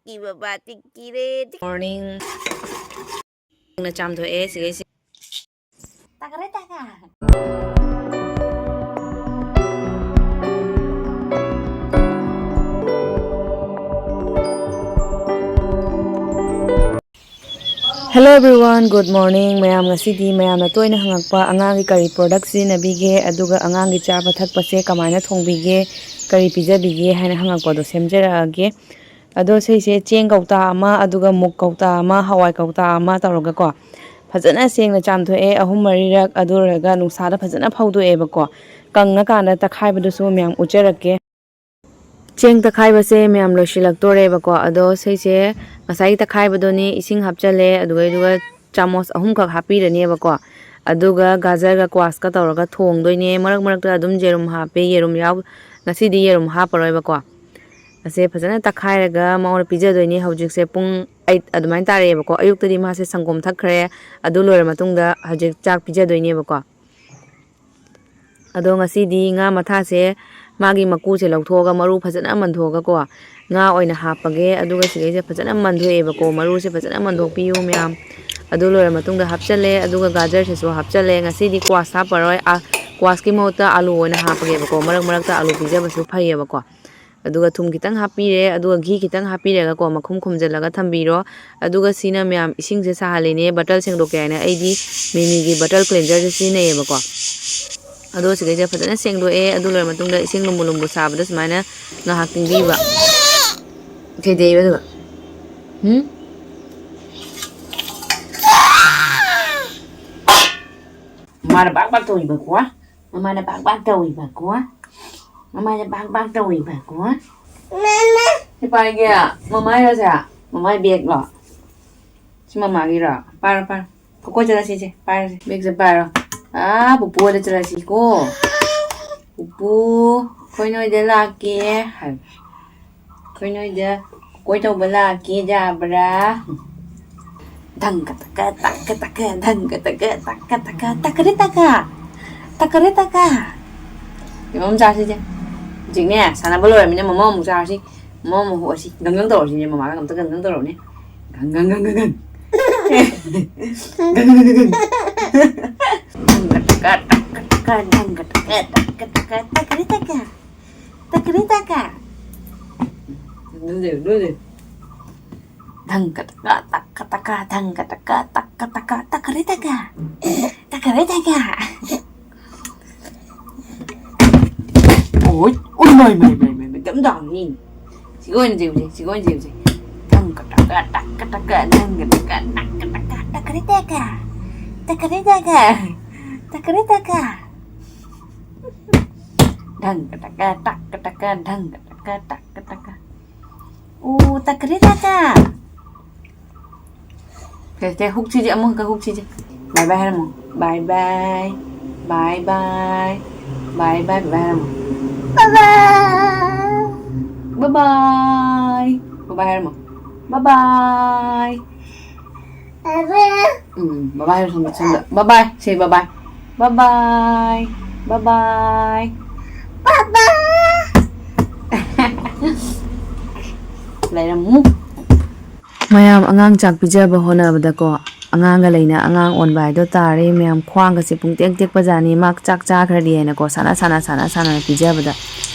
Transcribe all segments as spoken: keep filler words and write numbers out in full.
ꯇꯤꯛꯀꯤ ꯕꯕꯥ ꯇꯤꯛꯀꯤꯔꯦ꯫ Morning. ꯁꯦꯡꯅ ꯆꯥꯝꯊꯣꯛꯑꯦ ꯁꯤꯈꯩꯁꯦ꯫ ꯇꯥꯀꯔꯦ ꯇꯥꯀꯥ꯫ Hello everyone, good morning꯫ ꯃꯌꯥꯝ, ꯉꯁꯤꯗꯤ ꯃꯌꯥꯝꯅ ꯇꯣꯏꯅ ꯍꯪꯉꯛꯄ ꯑꯉꯥꯡꯒꯤ ꯀꯔꯤ product ꯁꯤꯖꯤꯟꯅꯕꯤꯒꯦ, ꯑꯗꯨꯒ ꯑꯉꯥꯡꯒꯤ ꯆꯥꯕ ꯊꯛꯄꯁꯦ ꯀꯃꯥꯏꯅ ꯊꯣꯡꯕꯤꯒꯦ, ꯀꯔꯤ ꯄꯤꯖꯕꯤꯒꯦ ꯍꯥꯏꯅ ꯍꯪꯉꯛꯄꯗꯣ ꯁꯦꯝꯖꯔꯛꯑꯒꯦ꯫ ꯑꯗꯣ ꯁꯤꯁꯦ ꯆꯦꯡ ꯀꯧꯇꯥ ꯑꯃ, ꯑꯗꯨꯒ ꯃꯨꯛ ꯀꯧꯇꯥ ꯑꯃ, ꯍꯋꯥꯏ ꯀꯧꯇꯥ ꯑꯃ ꯇꯧꯔꯒꯀꯣ, ꯐꯖꯅ ꯁꯦꯡꯅ ꯆꯥꯝꯊꯣꯛꯑꯦ ꯑꯍꯨꯝ ꯃꯔꯤꯔꯛ꯫ ꯑꯗꯨ ꯂꯣꯏꯔꯒ ꯅꯨꯡꯁꯥꯗ ꯐꯖꯅ ꯐꯧꯗꯣꯛꯑꯦꯕꯀꯣ꯫ ꯀꯪꯉꯀꯥꯟꯗ ꯇꯛꯈꯥꯏꯕꯗꯨꯁꯨ ꯃꯌꯥꯝ ꯎꯠꯆꯔꯛꯀꯦ꯫ ꯆꯦꯡ ꯇꯛꯈꯥꯏꯕꯁꯦ ꯃꯌꯥꯝ ꯂꯣꯏꯁꯤꯜꯂꯛꯇꯣꯔꯦꯕꯀꯣ꯫ ꯑꯗꯣ ꯁꯤꯁꯦ ꯉꯁꯥꯏꯒꯤ ꯇꯛꯈꯥꯏꯕꯗꯨꯅꯤ, ꯏꯁꯤꯡ ꯍꯥꯞꯆꯜꯂꯦ, ꯑꯗꯨꯒ, ꯑꯗꯨꯒ ꯆꯥꯃꯁ ꯑꯍꯨꯝꯈꯛ ꯍꯥꯞꯄꯤꯔꯅꯦꯕꯀꯣ꯫ ꯑꯗꯨꯒ ꯒꯥꯖꯔꯒ ꯀ꯭ꯋꯥꯁꯀ ꯇꯧꯔꯒ ꯊꯣꯡꯗꯣꯏꯅꯦ꯫ ꯃꯔꯛ ꯃꯔꯛꯇ ꯑꯗꯨꯝ ꯌꯦꯔꯨꯝ ꯍꯥꯞꯄꯦ, ꯌꯦꯔꯨꯝ ꯌꯥꯎ-, ꯉꯁꯤꯗꯤ ꯌꯦꯔꯨꯝ ꯍꯥꯞꯄꯔꯣꯏꯕꯀꯣ꯫ ꯑꯁꯦ ꯐꯖꯅ ꯇꯛꯈꯥꯏꯔꯒ ꯃꯉꯣꯟꯗ ꯄꯤꯖꯗꯣꯏꯅꯦ꯫ ꯍꯧꯖꯤꯛꯁꯦ ꯄꯨꯡ ꯑꯩꯠ ꯑꯗꯨꯃꯥꯏꯅ ꯇꯥꯔꯛꯑꯦꯕꯀꯣ꯫ ꯑꯌꯨꯛꯇꯗꯤ ꯃꯥꯁꯦ ꯁꯪꯒꯣꯝ ꯊꯛꯈ꯭ꯔꯦ꯫ ꯑꯗꯨ ꯂꯣꯏꯔ ꯃꯇꯨꯡꯗ ꯍꯧꯖꯤꯛ ꯆꯥꯛ ꯄꯤꯖꯗꯣꯏꯅꯦꯕꯀꯣ꯫ ꯑꯗꯣ ꯉꯁꯤꯗꯤ ꯉꯥ ꯃꯊꯥꯁꯦ ꯃꯥꯒꯤ ꯃꯀꯨꯁꯦ ꯂꯧꯊꯣꯛꯑꯒ ꯃꯔꯨ ꯐꯖꯅ ꯃꯟꯊꯣꯛꯑꯒꯀꯣ, ꯉꯥ ꯑꯣꯏꯅ ꯍꯥꯞꯄꯒꯦ꯫ ꯑꯗꯨꯒ ꯁꯤꯈꯩꯁꯦ ꯐꯖꯅ ꯃꯟꯊꯣꯛꯑꯦꯕꯀꯣ꯫ ꯃꯔꯨꯁꯦ ꯐꯖꯅ ꯃꯟꯊꯣꯛꯄꯤꯌꯨ ꯃꯌꯥꯝ꯫ ꯑꯗꯨ ꯂꯣꯏꯔ ꯃꯇꯨꯡꯗ ꯍꯥꯞꯆꯜꯂꯦ꯫ ꯑꯗꯨꯒ ꯒꯥꯖꯔꯁꯤꯁꯨ ꯍꯥꯞꯆꯜꯂꯦ꯫ ꯉꯁꯤꯗꯤ ꯀ꯭ꯋꯥꯁ ꯍꯥꯞꯄꯔꯣꯏ꯫ ꯑ, ꯀ꯭ꯋꯥꯁꯀꯤ ꯃꯍꯨꯠꯇ ꯑꯥꯂꯨ ꯑꯣꯏꯅ ꯍꯥꯞꯄꯒꯦꯕꯀꯣ꯫ ꯃꯔꯛ ꯃꯔꯛꯇ ꯑꯥꯂꯨ ꯄꯤꯖꯕꯁꯨ ꯐꯩꯌꯦꯕꯀꯣ꯫ ꯑꯗꯨꯒ ꯊꯨꯝ ꯈꯤꯇꯪ ꯍꯥꯞꯄꯤꯔꯦ, ꯑꯗꯨꯒ ꯘꯤ ꯈꯤꯇꯪ ꯍꯥꯞꯄꯤꯔꯒꯀꯣ, ꯃꯈꯨꯝ ꯈꯨꯝꯖꯤꯜꯂꯒ ꯊꯝꯕꯤꯔꯣ꯫ ꯑꯗꯨꯒ ꯁꯤꯅ ꯃꯌꯥꯝ ꯏꯁꯤꯡꯁꯦ ꯁꯥꯍꯜꯂꯤꯅꯦ, ꯕꯇꯜ ꯁꯦꯡꯗꯣꯛꯀꯦ ꯍꯥꯏꯅ ꯑꯩꯗꯤ ꯃꯤꯃꯤꯒꯤ ꯕꯇꯜ ꯀ꯭ꯂꯦꯟꯖꯔꯁꯦ ꯁꯤꯖꯤꯟꯅꯩꯌꯦꯕꯀꯣ꯫ ꯑꯗꯣ ꯁꯤꯈꯩꯁꯦ ꯐꯖꯅ ꯁꯦꯡꯗꯣꯛꯑꯦ꯫ ꯑꯗꯨ ꯂꯣꯏꯔ ꯃꯇꯨꯡꯗ ꯏꯁꯤꯡ ꯂꯨꯝꯕꯨ ꯂꯨꯝꯕꯨ ꯁꯥꯕꯗ ꯁꯨꯃꯥꯏꯅ ꯉꯥꯏꯍꯥꯛ ꯇꯤꯡꯕꯤꯕ꯫ ꯀꯩꯗꯩꯕ ꯑꯗꯨꯒ? ꯍꯨꯝ? ꯃꯃꯥꯅ ꯕꯥꯛ ꯕꯥꯛ ꯇꯧꯏꯕꯀꯣ꯫ ꯃꯃꯥꯅ ꯕꯥꯛ ꯕꯥꯛ ꯇꯧꯏꯕꯀꯣ꯫ ꯃꯃꯥꯅ ꯕꯥꯛ ꯕꯥꯛ ꯇꯧꯏꯕꯀꯣ꯫ ꯁꯤ ꯄꯥꯏꯒꯦ꯫ ꯃꯃꯥꯏꯔꯣ ꯁꯦ? ꯃꯃꯥꯏ ꯕꯦꯒꯂꯣ? ꯁꯤ ꯃꯃꯥꯒꯤꯔꯣ? ꯄꯥꯏꯔꯣ, ꯄꯥꯏꯔꯣ꯫ ꯀꯣꯀꯣꯏ ꯆꯠꯂꯁꯤ ꯏꯆꯦ꯫ ꯄꯥꯏꯔꯁꯤ꯫ ꯕꯦꯒꯁꯦ ꯄꯥꯏꯔꯣ꯫ ꯑꯥ, ꯄꯨꯄꯨ ꯍꯣꯏꯗ ꯆꯠꯂꯁꯤꯀꯣ꯫ ꯄꯨꯄꯨ, ꯑꯩꯈꯣꯏ ꯅꯣꯏꯗ ꯂꯥꯛꯀꯦ ꯍꯥꯏ꯫ ꯑꯩꯈꯣꯏ ꯅꯣꯏꯗ ꯀꯣꯏ ꯇꯧꯕ ꯂꯥꯛꯀꯦ ꯌꯥꯕ꯭ꯔꯥ? ꯙꯪꯒ ꯇꯛꯀ, ꯇꯛꯀ ꯇꯛꯀ, ꯙꯪꯒ ꯇꯛꯀ, ꯇꯛꯀ ꯇꯛꯀ, ꯇꯛꯀꯔꯦ ꯇꯛꯀ, ꯇꯛꯀꯔꯦ ꯇꯛꯀ꯫ ꯀꯩꯅꯣꯝ ꯆꯥꯁꯤꯁꯦ꯫ ꯍꯧꯖꯤꯛꯅꯦ, ꯁꯥꯟꯅꯕ ꯂꯣꯏꯔꯃꯤꯅ ꯃꯃꯧ ꯑꯃꯨꯛ ꯆꯥꯔꯁꯤ꯫ ꯃꯃꯥ ꯃꯍꯨ ꯑꯁꯤ ꯒꯪꯒꯪ ꯇꯧꯔꯁꯤꯅꯦ, ꯃꯃꯥꯒ ꯑꯝꯇ ꯒꯪꯒꯪ ꯇꯧꯔꯣꯅꯦ꯫ ꯒꯪꯒꯪ ꯒꯪꯒꯪ ꯒꯪ꯫ ꯒꯪꯒꯪ ꯒꯪꯒꯪ ꯒꯪ꯫ ꯙꯪ ꯀꯇꯀ ꯇꯛ ꯀꯇꯀ ꯙꯪ ꯀꯇꯀ ꯇꯛ ꯀꯇꯀ ꯇꯛꯀꯔꯤ ꯇꯛꯀ꯫ ꯇꯛꯀꯔꯤ ꯇꯛꯀ꯫ ꯅꯣꯏꯗꯤ, ꯅꯣꯏꯗꯤ꯫ ꯙꯪ ꯀꯇꯀ ꯇꯛ ꯀꯇꯀ ꯙꯪ ꯀꯇꯀ ꯇꯛ ꯀꯇꯀ ꯇꯛꯀꯔꯤ ꯇꯛꯀ꯫ ꯇꯛꯀꯔꯤ ꯇꯛꯀ꯫ ꯑꯣꯏ, ꯑꯣꯏ, ꯃꯥꯏ, ꯃꯥꯏ, ꯃꯥꯏ, ꯃꯥꯏ, ꯃꯥꯏ, ꯀꯩꯝ ꯇꯧꯅꯤ꯫ ꯁꯤꯒ ꯑꯣꯏꯅ ꯆꯦꯟꯁꯦ, ꯁꯤꯒ ꯑꯣꯏꯅ ꯆꯦꯟꯁꯦ꯫ ꯙꯪ ꯀꯇꯀ ꯇꯛ ꯀꯇꯀ ꯙꯪ ꯀꯇꯀ ꯇꯛ ꯀꯇꯀ ꯇꯛꯀꯔꯤ ꯇꯛꯀ꯫ ꯇꯛꯀꯔꯤ ꯇꯛꯀ꯫ ꯇꯛꯀꯔꯤ ꯇꯛꯀ꯫ ꯙꯪ ꯀꯇꯀ ꯇꯛ ꯀꯇꯀ ꯙꯪ ꯀꯇꯀ ꯇꯛ ꯀꯇꯀ꯫ ꯎ ꯇꯛꯀꯔꯤ ꯇꯛꯀ꯫ ꯁꯦ, ꯁꯦ, ꯍꯨꯛꯁꯤꯁꯦ, ꯑꯃꯨꯛꯀ ꯍꯨꯛꯁꯤꯁꯦ꯫ ꯕꯥꯏ ꯕꯥꯏ ꯍꯥꯏꯔꯝꯃꯣ꯫ ꯕꯥꯏ ꯕꯥꯏ꯫ ꯕꯥꯏ ꯕꯥꯏ꯫ ꯕꯥꯏ ꯕꯥꯏ꯫ ꯕꯥꯏ ꯕꯥꯏ ꯍꯥꯏꯔꯝꯃꯣ꯫ ꯕꯥꯏ ꯕꯥꯏ꯫ ꯕꯥꯏ ꯕꯥꯏ꯫ ꯕꯥꯏ ꯕꯥꯏ ꯍꯥꯏꯔꯝꯃꯣ꯫ ꯕꯥꯏ ꯕꯥꯏ꯫ ꯕꯥꯏ ꯕꯥꯏ꯫ ꯎꯝ, ꯕꯥꯏ ꯕꯥꯏ ꯍꯥꯏꯔꯣ ꯁꯣꯝꯗ, ꯁꯣꯝꯗ꯫ ꯕꯥꯏ ꯕꯥꯏ꯫ ꯁꯦ, ꯕꯥꯏ ꯕꯥꯏ꯫ ꯕꯥꯏ ꯕꯥꯏ꯫ ꯕꯥꯏ ꯕꯥꯏ꯫ ꯕꯥꯏ ꯕꯥꯏ꯫ ꯂꯩꯔꯝꯃꯨ꯫ ꯃꯌꯥꯝ, ꯑꯉꯥꯡ ꯆꯥꯛ ꯄꯤꯖꯕ ꯍꯣꯠꯅꯕꯗꯀꯣ, ꯑꯉꯥꯡꯒ ꯂꯩꯅ ꯑꯉꯥꯡ ꯑꯣꯟꯕ ꯍꯥꯏꯗꯣ ꯇꯥꯔꯦ꯫ ꯃꯌꯥꯝ, ꯈ꯭ꯋꯥꯡꯒꯁꯦ ꯄꯨꯡꯇꯦꯛ ꯇꯦꯛꯄꯖꯥꯠꯅꯤ, ꯃꯥ ꯆꯥꯛ ꯆꯥꯈ꯭ꯔꯗꯤ ꯍꯥꯏꯅꯀꯣ, ꯁꯥꯟꯅ ꯁꯥꯟꯅ, ꯁꯥꯟꯅ ꯁꯥꯟꯅꯅ ꯄꯤꯖꯕꯗ꯫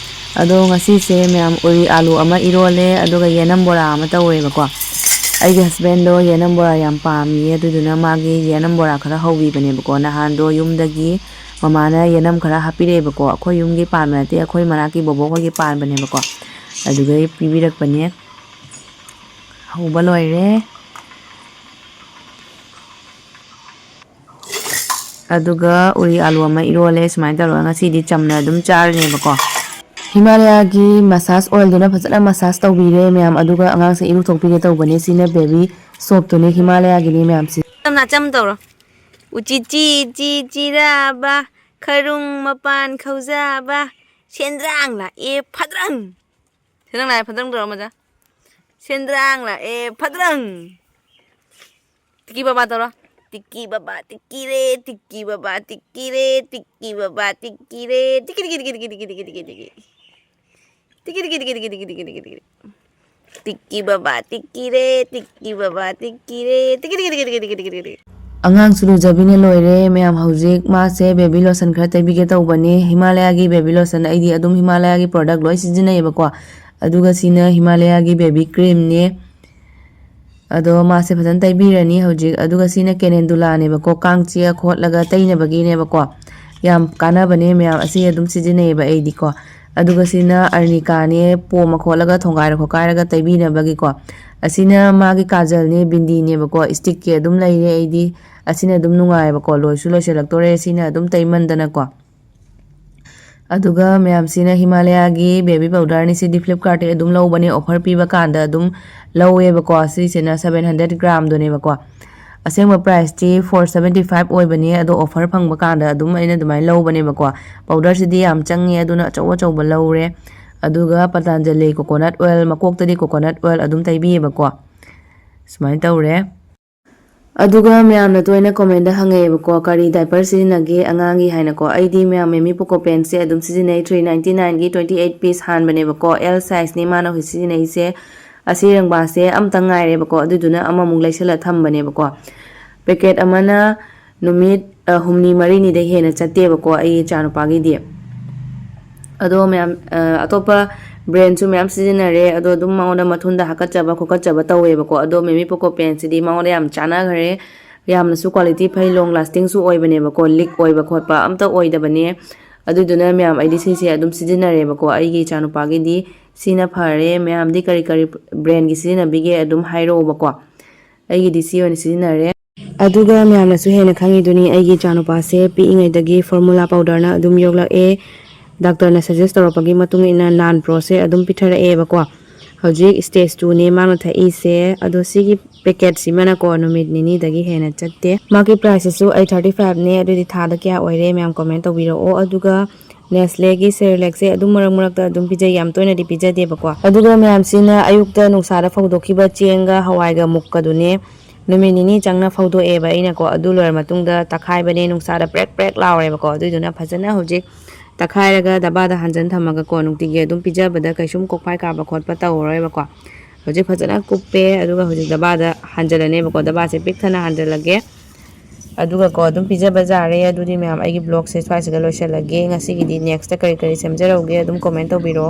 ꯑꯗꯣ ꯉꯁꯤꯁꯦ ꯃꯌꯥꯝ, ꯎꯔꯤ ꯑꯥꯂꯨ ꯑꯃ ꯏꯔꯣꯜꯂꯦ, ꯑꯗꯨꯒ ꯌꯦꯅꯝ ꯕꯣꯔꯥ ꯑꯃ ꯇꯧꯔꯦꯕꯀꯣ꯫ ꯑꯩꯒꯤ ꯍꯁꯕꯦꯟꯗꯣ ꯌꯦꯅꯝ ꯕꯣꯔꯥ ꯌꯥꯝ ꯄꯥꯝꯃꯤꯌꯦ, ꯑꯗꯨꯗꯨꯅ ꯃꯥꯒꯤ ꯌꯦꯅꯝ ꯕꯣꯔꯥ ꯈꯔ ꯍꯧꯕꯤꯕꯅꯦꯕꯀꯣ꯫ ꯅꯍꯥꯟꯗꯣ ꯌꯨꯝꯗꯒꯤ ꯃꯃꯥꯅ ꯌꯦꯅꯝ ꯈꯔ ꯍꯥꯞꯄꯤꯔꯛꯑꯦꯕꯀꯣ꯫ ꯑꯩꯈꯣꯏ ꯌꯨꯝꯒꯤ ꯄꯥꯟꯕ ꯅꯠꯇꯦ, ꯑꯩꯈꯣꯏ ꯃꯅꯥꯛꯀꯤ ꯕꯣꯕꯣꯛ ꯍꯣꯏꯒꯤ ꯄꯥꯟꯕꯅꯦꯕꯀꯣ꯫ ꯑꯗꯨꯗꯩ ꯄꯤꯕꯤꯔꯛꯄꯅꯦ꯫ ꯍꯧꯕ ꯂꯣꯏꯔꯦ꯫ ꯑꯗꯨꯒ ꯎꯔꯤ ꯑꯥꯂꯨ ꯑꯃ ꯏꯔꯣꯜꯂꯦ꯫ ꯁꯨꯃꯥꯏꯅ ꯇꯧꯔꯒ ꯉꯁꯤꯗꯤ ꯆꯝꯅ ꯑꯗꯨꯝ ꯆꯥꯔꯅꯦꯕꯀꯣ꯫ ꯍꯤꯃꯥꯂꯌꯥꯒꯤ ꯃꯁꯥꯖ ꯑꯣꯏꯜꯗꯨꯅ ꯐꯖꯅ ꯃꯁꯥꯖ ꯇꯧꯕꯤꯔꯦ ꯃꯌꯥꯝ, ꯑꯗꯨꯒ ꯑꯉꯥꯡꯁꯦ ꯏꯔꯨꯊꯣꯛꯄꯤꯒꯦ ꯇꯧꯕꯅꯦ꯫ ꯁꯤꯅ ꯕꯦꯕꯤ ꯁꯣꯞꯇꯨꯅꯦ, ꯍꯤꯃꯥꯂꯌꯥꯒꯤꯅꯦ ꯃꯌꯥꯝꯁꯦ꯫ ꯆꯝꯅ ꯆꯝ ꯇꯧꯔꯣ꯫ ꯎꯆꯤ ꯆꯤ ꯆꯤ ꯆꯤꯔꯥꯕ, ꯈꯔꯨꯡ ꯃꯄꯥꯟ ꯈꯧꯖꯥꯕ, ꯁꯦꯟꯗ꯭ꯔꯥꯡ ꯂꯥꯛꯑꯦ ꯐꯗ꯭ꯔꯪ꯫ ꯁꯦꯟꯗ꯭ꯔꯥꯡ ꯂꯥꯛꯑꯦ ꯐꯗ꯭ꯔꯪ ꯇꯧꯔꯣ, ꯃꯖꯥ꯫ ꯁꯦꯟꯗ꯭ꯔꯥꯡ ꯂꯥꯛꯑꯦ ꯐꯗ꯭ꯔꯪ꯫ ꯇꯤꯛꯀꯤ ꯕꯕꯥ ꯇꯧꯔꯣ꯫ ꯇꯤꯛꯀꯤ ꯕꯕꯥ ꯇꯤꯛꯀꯤ ꯔꯦ, ꯇꯤꯛꯀꯤ ꯕꯕꯥ ꯇꯤꯛꯀꯤ ꯔꯦ, ꯇꯤꯛꯀꯤ ꯕꯕꯥ ꯇꯤꯛꯀꯤ ꯔꯦ, ꯇꯤꯛꯀꯤ, ꯇꯤꯛꯀꯤ, ꯇꯤꯛꯀꯤ꯫ ꯇꯤꯀꯤ ꯇꯤꯀꯤ ꯇꯤꯀꯤ ꯇꯤꯀꯤ ꯇꯤꯀꯤ ꯇꯤꯀꯤ ꯇꯤꯀꯤ ꯇꯤꯀꯤ ꯇꯤꯀꯤ ꯕꯕꯥ ꯇꯤꯀꯤ ꯔꯦ, ꯇꯤꯀꯤ ꯕꯕꯥ ꯇꯤꯀꯤ ꯔꯦ, ꯇꯤꯀꯤ ꯇꯤꯀꯤ ꯇꯤꯀꯤ ꯇꯤꯀꯤ ꯇꯤꯀꯤ ꯇꯤꯀꯤ ꯇꯤꯀꯤ ꯇꯤꯀꯤ꯫ ꯑꯉꯥꯡꯁꯨ ꯂꯨꯖꯕꯤꯅ ꯂꯣꯏꯔꯦ꯫ ꯃꯌꯥꯝ ꯍꯧꯖꯤꯛ ꯃꯥꯁꯦ ꯕꯦꯕꯤ ꯂꯣꯁꯟ ꯈꯔ ꯇꯩꯕꯤꯒꯦ ꯇꯧꯕꯅꯦ꯫ ꯍꯤꯃꯥꯂꯌꯥꯒꯤ ꯕꯦꯕꯤ ꯂꯣꯁꯟ, ꯑꯩꯗꯤ ꯑꯗꯨꯝ ꯍꯤꯃꯥꯂꯌꯥꯒꯤ ꯄ꯭ꯔꯣꯗꯛ ꯂꯣꯏ ꯁꯤꯖꯤꯟꯅꯩꯌꯦꯕꯀꯣ꯫ ꯑꯗꯨꯒ ꯁꯤꯅ ꯍꯤꯃꯥꯂꯌꯥꯒꯤ ꯕꯦꯕꯤ ꯀ꯭ꯔꯤꯝꯅꯦ꯫ ꯑꯗꯣ ꯃꯥꯁꯦ ꯐꯖꯅ ꯇꯩꯕꯤꯔꯅꯤ ꯍꯧꯖꯤꯛ꯫ ꯑꯗꯨꯒ ꯁꯤꯅ ꯀꯦꯅꯦꯟꯗꯨꯂꯥꯅꯦꯕꯀꯣ, ꯀꯥꯡ ꯆꯤꯛꯑ ꯈꯣꯠꯂꯒ ꯇꯩꯅꯕꯒꯤꯅꯦꯕꯀꯣ꯫ ꯌꯥꯝ ꯀꯥꯟꯅꯕꯅꯦ ꯃꯌꯥꯝ, ꯑꯁꯤ ꯑꯗꯨꯝ ꯁꯤꯖꯤꯟꯅꯩꯌꯦꯕ ꯑꯩꯗꯤꯀꯣ꯫ ꯑꯗꯨꯒ ꯁꯤꯅ ꯑꯔꯅꯤꯀꯥꯅꯦ, ꯄꯣꯝꯃ ꯈꯣꯠꯂꯒ ꯊꯣꯡꯒꯥꯏꯔ ꯈꯣꯠꯀꯥꯏꯔꯒ ꯇꯩꯕꯤꯅꯕꯒꯤꯀꯣ꯫ ꯑꯁꯤꯅ ꯃꯥꯒꯤ ꯀꯥꯖꯜꯅꯦ, ꯕꯤꯟꯗꯤꯅꯦꯕꯀꯣ, ꯏꯁꯇꯤꯛꯀꯤ ꯑꯗꯨꯝ ꯂꯩꯔꯦ ꯑꯩꯗꯤ꯫ ꯑꯁꯤꯅ ꯑꯗꯨꯝ ꯅꯨꯡꯉꯥꯏꯌꯦꯕꯀꯣ, ꯂꯣꯏꯁꯨ ꯂꯣꯏꯁꯤꯜꯂꯛꯇꯣꯔꯦ ꯁꯤꯅ ꯑꯗꯨꯝ ꯇꯩꯃꯟꯗꯅꯀꯣ꯫ ꯑꯗꯨꯒ ꯃꯌꯥꯝꯁꯤꯅ ꯍꯤꯃꯥꯂꯌꯥꯒꯤ ꯕꯦꯕꯤ ꯄꯥꯎꯗꯔꯅꯤ꯫ ꯁꯤꯗꯤ ꯐ꯭ꯂꯤꯞꯀꯥꯔꯠꯇꯒꯤ ꯑꯗꯨꯝ ꯂꯧꯕꯅꯦ, ꯑꯣꯐꯔ ꯄꯤꯕ ꯀꯥꯟꯗ ꯑꯗꯨꯝ ꯂꯧꯋꯦꯕꯀꯣ꯫ ꯁꯤꯁꯤꯅ ꯁꯚꯦꯟ ꯍꯟꯗ꯭ꯔꯦꯠ ꯒ꯭ꯔꯥꯝꯗꯨꯅꯦꯕꯀꯣ꯫ ꯑꯁꯦꯡꯕ ꯄ꯭ꯔꯥꯏꯁꯇꯤ ꯐꯣꯔ ꯁꯚꯦꯟꯇꯤ ꯐꯥꯏꯚ ꯑꯣꯏꯕꯅꯦ, ꯑꯗꯣ ꯑꯣꯐꯔ ꯐꯪꯕ ꯀꯥꯟꯗ ꯑꯗꯨꯝ ꯑꯩꯅ ꯑꯗꯨꯃꯥꯏꯅ ꯂꯧꯕꯅꯦꯕꯀꯣ꯫ ꯄꯥꯎꯗꯔꯁꯤꯗꯤ ꯌꯥꯝ ꯆꯪꯉꯦ, ꯑꯗꯨꯅ ꯑꯆꯧ ꯑꯆꯧꯕ ꯂꯧꯔꯦ꯫ ꯑꯗꯨꯒ Patanjali coconut oil, ꯃꯀꯣꯛꯇꯗꯤ coconut oil ꯑꯗꯨꯝ ꯇꯩꯕꯤꯌꯦꯕꯀꯣ꯫ ꯁꯨꯃꯥꯏꯅ ꯇꯧꯔꯦ꯫ ꯑꯗꯨꯒ ꯃꯌꯥꯝꯅ ꯇꯣꯏꯅ ꯀꯣꯃꯦꯟꯗ ꯍꯪꯉꯛꯑꯦꯕꯀꯣ, "ꯀꯔꯤ ꯗꯥꯏꯄꯔ ꯁꯤꯖꯤꯟꯅꯒꯦ ꯑꯉꯥꯡꯒꯤ?" ꯍꯥꯏꯅꯀꯣ꯫ ꯑꯩꯗꯤ ꯃꯌꯥꯝ ꯃꯦꯃꯤ ꯄꯣꯀꯣ ꯄꯦꯟꯁꯦ ꯑꯗꯨꯝ ꯁꯤꯖꯤꯟꯅꯩ, ꯊ꯭ꯔꯤ ꯅꯥꯏꯟꯇꯤ ꯅꯥꯏꯟꯒꯤ ꯇ꯭ꯋꯦꯟꯇꯤ ꯑꯩꯠ ꯄꯤꯁ ꯍꯥꯟꯕꯅꯦꯕꯀꯣ꯫ ꯑꯦꯜ ꯁꯥꯏꯖꯅꯤ ꯃꯥꯅ ꯍꯧꯖꯤꯛ ꯁꯤꯖꯤꯟꯅꯩꯁꯦ꯫ ꯑꯁꯤ ꯔꯪꯕꯥꯁꯦ ꯑꯃꯇꯪ ꯉꯥꯏꯔꯦꯕꯀꯣ, ꯑꯗꯨꯗꯨꯅ ꯑꯃꯃꯨꯛ ꯂꯩꯁꯜꯂ ꯊꯝꯕꯅꯦꯕꯀꯣ꯫ ꯄꯦꯀꯦꯠ ꯑꯃꯅ ꯅꯨꯃꯤꯠ, ꯑ, ꯍꯨꯝꯅꯤ ꯃꯔꯤꯅꯤꯗꯩ ꯍꯦꯟꯅ ꯆꯠꯇꯦꯕꯀꯣ ꯑꯩ ꯏꯆꯥꯅꯨꯄꯥꯒꯤꯗꯤ꯫ ꯑꯗꯣ ꯃꯌꯥꯝ, ꯑ, ꯑꯇꯣꯞꯄ ꯕ꯭ꯔꯦꯟꯁꯨ ꯃꯌꯥꯝ ꯁꯤꯖꯤꯟꯅꯔꯦ, ꯑꯗꯣ ꯑꯗꯨꯝ ꯃꯉꯣꯟꯗ ꯃꯊꯨꯟꯗ ꯍꯥꯀꯠꯆꯕ ꯈꯣꯠꯀꯠꯆꯕ ꯇꯧꯋꯦꯕꯀꯣ꯫ ꯑꯗꯣ ꯃꯦꯃꯤ ꯄꯣꯀꯣ ꯄꯦꯟꯁꯤꯗꯤ ꯃꯉꯣꯟꯗ ꯌꯥꯝ ꯆꯥꯟꯅꯈ꯭ꯔꯦ, ꯌꯥꯝꯅꯁꯨ ꯀ꯭ꯋꯥꯂꯤꯇꯤ ꯐꯩ, ꯂꯣꯡ ꯂꯥꯁꯇꯤꯡꯁꯨ ꯑꯣꯏꯕꯅꯦꯕꯀꯣ, ꯂꯤꯛ ꯑꯣꯏꯕ ꯈꯣꯠꯄ ꯑꯝꯇ ꯑꯣꯏꯗꯕꯅꯦ꯫ ꯑꯗꯨꯗꯨꯅ ꯃꯌꯥꯝ ꯑꯩꯗꯤ ꯁꯤꯁꯦ ꯑꯗꯨꯝ ꯁꯤꯖꯤꯟꯅꯔꯦꯕꯀꯣ ꯑꯩꯒꯤ ꯏꯆꯥꯅꯨꯄꯥꯒꯤꯗꯤ꯫ ꯁꯤꯅ ꯐꯔꯦ꯫ ꯃꯌꯥꯝꯗꯤ ꯀꯔꯤ ꯀꯔꯤ ꯕ꯭ꯔꯦꯟꯒꯤ ꯁꯤꯖꯤꯟꯅꯕꯤꯒꯦ ꯑꯗꯨꯝ ꯍꯥꯏꯔꯛꯑꯣꯕꯀꯣ꯫ ꯑꯩꯒꯤꯗꯤ ꯁꯤ ꯑꯣꯏꯅ ꯁꯤꯖꯤꯟꯅꯔꯦ꯫ ꯑꯗꯨꯒ ꯃꯌꯥꯝꯅꯁꯨ ꯍꯦꯟꯅ ꯈꯪꯉꯤꯗꯨꯅꯤ, ꯑꯩꯒꯤ ꯏꯆꯥꯅꯨꯄꯥꯁꯦ ꯄꯤꯛꯏꯉꯩꯗꯒꯤ ꯐꯣꯔꯃꯨꯂꯥ ꯄꯥꯎꯗꯔꯅ ꯑꯗꯨꯝ ꯌꯣꯛꯂꯛꯑꯦ꯫ ꯗꯥꯛꯇꯔꯅ ꯁꯖꯦꯁ ꯇꯧꯔꯛꯄꯒꯤ ꯃꯇꯨꯡ ꯏꯟꯅ ꯅꯥꯟ ꯄ꯭ꯔꯣꯁꯦ ꯑꯗꯨꯝ ꯄꯤꯊꯔꯛꯑꯦꯕꯀꯣ꯫ ꯍꯧꯖꯤꯛ ꯁ꯭ꯇꯦꯖ ꯇꯨꯅꯦ ꯃꯥꯅ ꯊꯛꯏꯁꯦ꯫ ꯑꯗꯣ ꯁꯤꯒꯤ ꯄꯦꯀꯦꯠꯁꯤꯃꯅꯀꯣ ꯅꯨꯃꯤꯠ ꯅꯤꯅꯤꯗꯒꯤ ꯍꯦꯟꯅ ꯆꯠꯇꯦ꯫ ꯃꯥꯒꯤ ꯄ꯭ꯔꯥꯏꯁꯁꯤꯁꯨ ꯑꯩꯠ ꯊꯥꯔꯇꯤ ꯐꯥꯏꯚꯅꯦ꯫ ꯑꯗꯨꯗꯤ ꯊꯥꯗ ꯀꯌꯥ ꯑꯣꯏꯔꯦ ꯃꯌꯥꯝ ꯀꯣꯃꯦꯟ ꯇꯧꯕꯤꯔꯛꯑꯣ꯫ ꯑꯗꯨꯒ ꯅꯦꯁꯂꯦꯒꯤ ꯁꯦꯔꯤꯂꯦꯛꯁꯦ ꯑꯗꯨꯝ ꯃꯔꯛ ꯃꯔꯛꯇ ꯑꯗꯨꯝ ꯄꯤꯖꯩ, ꯌꯥꯝ ꯇꯣꯏꯅꯗꯤ ꯄꯤꯖꯗꯦꯕꯀꯣ꯫ ꯑꯗꯨꯒ ꯃꯌꯥꯝꯁꯤꯅ ꯑꯌꯨꯛꯇ ꯅꯨꯡꯁꯥꯗ ꯐꯧꯗꯣꯛꯈꯤꯕ ꯆꯦꯡꯒ ꯍꯋꯥꯏꯒ ꯃꯨꯛꯀꯗꯨꯅꯦ ꯅꯨꯃꯤꯠ ꯅꯤꯅꯤ ꯆꯪꯅ ꯐꯧꯗꯣꯛꯑꯦꯕ ꯑꯩꯅꯀꯣ꯫ ꯑꯗꯨ ꯂꯣꯏꯔ ꯃꯇꯨꯡꯗ ꯇꯛꯈꯥꯏꯕꯅꯦ, ꯅꯨꯡꯁꯥꯗ ꯄ꯭ꯔꯦꯛ ꯄ꯭ꯔꯦꯛ ꯂꯥꯎꯔꯦꯕꯀꯣ꯫ ꯑꯗꯨꯏꯗꯨꯅ ꯐꯖꯅ ꯍꯧꯖꯤꯛ ꯇꯛꯈꯥꯏꯔꯒ ꯗꯕꯥꯗ ꯍꯥꯟꯖꯟ ꯊꯝꯃꯒꯀꯣ, ꯅꯨꯡꯇꯤꯒꯤ ꯑꯗꯨꯝ ꯄꯤꯖꯕꯗ ꯀꯩꯁꯨꯝ ꯀꯣꯛꯐꯥꯏ ꯀꯥꯕ ꯈꯣꯠꯄ ꯇꯧꯔꯔꯣꯏꯕꯀꯣ꯫ ꯍꯧꯖꯤꯛ ꯐꯖꯅ ꯀꯨꯞꯄꯦ, ꯑꯗꯨꯒ ꯍꯧꯖꯤꯛ ꯗꯕꯥꯗ ꯍꯥꯟꯖꯜꯂꯅꯦꯕꯀꯣ꯫ ꯗꯕꯥꯁꯦ ꯄꯤꯛ ꯊꯟꯅ ꯍꯥꯟꯖꯜꯂꯒꯦ꯫ ꯑꯗꯨꯒꯀꯣ ꯑꯗꯨꯝ ꯄꯤꯖꯕ ꯌꯥꯔꯦ꯫ ꯑꯗꯨꯗꯤ ꯃꯌꯥꯝ, ꯑꯩꯒꯤ vlogꯁꯦ ꯁ꯭ꯋꯥꯏꯁꯤꯗ ꯂꯣꯏꯁꯤꯜꯂꯒꯦ꯫ ꯉꯁꯤꯒꯤꯗꯤ next ꯀꯔꯤ ꯀꯔꯤ ꯁꯦꯝꯖꯔꯧꯒꯦ ꯑꯗꯨꯝ comment ꯇꯧꯕꯤꯔꯣ꯫